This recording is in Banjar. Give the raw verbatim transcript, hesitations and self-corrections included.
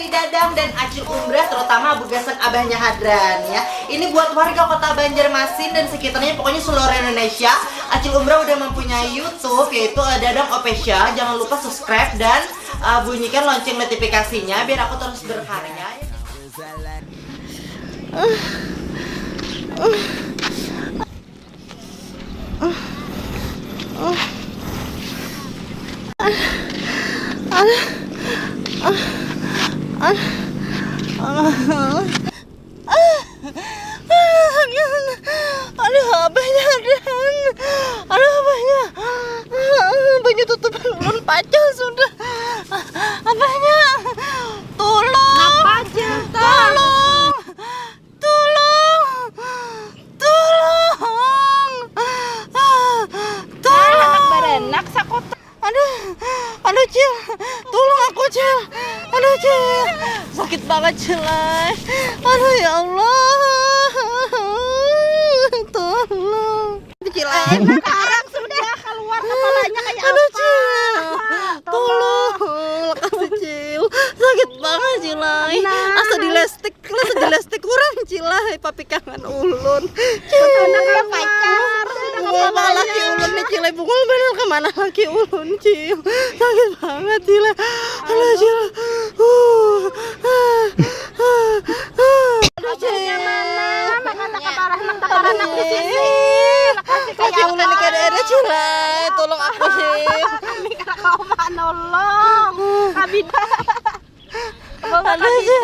Dadang dan Acil Umrah, terutama bagasan abahnya Hadran ya. Ini buat warga kota Banjarmasin dan sekitarnya, pokoknya seluruh Indonesia. Acil Umrah udah mempunyai YouTube, yaitu eh, Dadang Official. Jangan lupa subscribe dan eh, bunyikan lonceng notifikasinya biar aku terus berkarya. Aduh, abahnya Adan. Aduh, abahnya. Banyu tutupan ulun pacah sudah. Abahnya. Tolong. Napa, Cil, tah? Tolong. Tolong. Tolong. Tolong. Anak baranak sakutu. Aduh, aduh, Cil, tolong aku, Cil. Aduh, Cil, sakit banget, Cil, ay. Aduh, ya Allah, tolong. Cil, ay. Sekarang sudah keluar kepalanya kayak aduh, apa? Cil, tolong, makasih, Cil. Sakit banget, Cil, ay. Nah. Asa dilestik, asa dilestik kurang, Cil, ay, papikangan ulun. Cil. Anak pacar. Bungul banar laki ulun nih, Cil. Bungul banar kemana laki ulun, Cil? Sakit banget, Cil. Aduh, Cil. Uh. Aduh, Cil. Mana? Mana tak kaparah, mana tak kaparah, nak di sini. Nak kasih kaki ulun ini kada ada, Cil. Tolong aku, Cil. Kami kada kawa manolong. Kami dah. Bawa aduh, kami Cil.